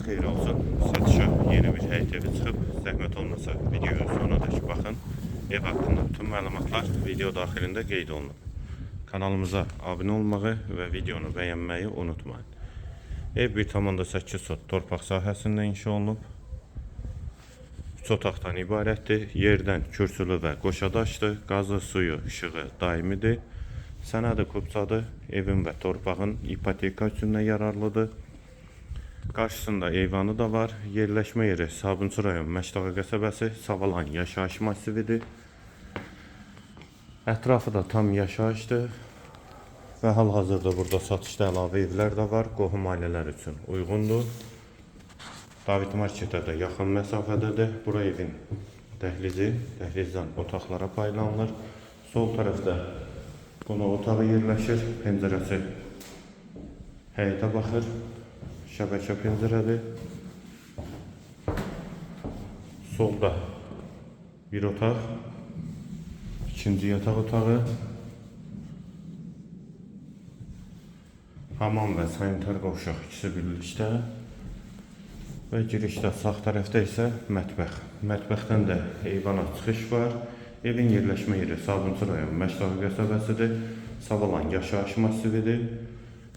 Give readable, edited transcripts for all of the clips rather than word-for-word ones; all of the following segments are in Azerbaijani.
xeyir olsun. Satışa yeni bir həyət evi çıxıb. Zəhmət olmasa videoyu sonuna baxın. Ev haqqında bütün məlumatlar video daxilində qeyd olunub. Kanalımıza abunə olmağı və videonu bəyənməyi unutmayın. Ev 1,8 sot torpaq sahəsində inşa olunub. 3 otaqdan ibarətdir. Yerdən kürsülü və qoşadaşdır. Qazı, suyu, işığı daimidir. Sənədi kupçadır. Evin və torpağın ipoteka üçün də yararlıdır. Qarşısında eyvanı da var. Yerləşmə yeri Sabunçu rayon Məşdağa qəsəbəsi Savalan yaşayış massividir. Ətrafı da tam yaşayışdır. Və hal-hazırda burada satışda əlavə evlər də var. Qohum ailələr üçün uyğundur. David Marketə də yaxın məsafədədir. Bura evin dəhlizi, dəhlizdən otaqlara paylanılır. Sol tərəfdə qonaq otağı yerləşir. Pəncərəsi həyətə baxır. Şəbəkə pəncərədir. Solda bir otaq, ikinci yataq otağı, hamam və sanitar qovşaq ikisi birlikdə və girişdə sağ tərəfdə isə mətbəx. Mətbəxdən də eyvana çıxış var. Evin yerləşmə yeri Sabunçu rayon Məşdağı qəsəbəsidir. Savalan yaşayış massividir.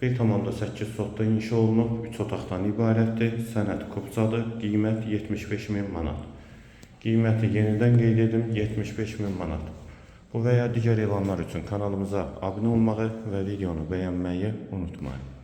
1,8 sotda inşa olunub, 3 otaqdan ibarətdir. Sənəd kupçadır. Qiymət 75 min manat. Qiyməti yenidən qeyd edim, 75 min manat. Bu və ya digər elanlar üçün kanalımıza abunə olmağı və videonu bəyənməyi unutmayın.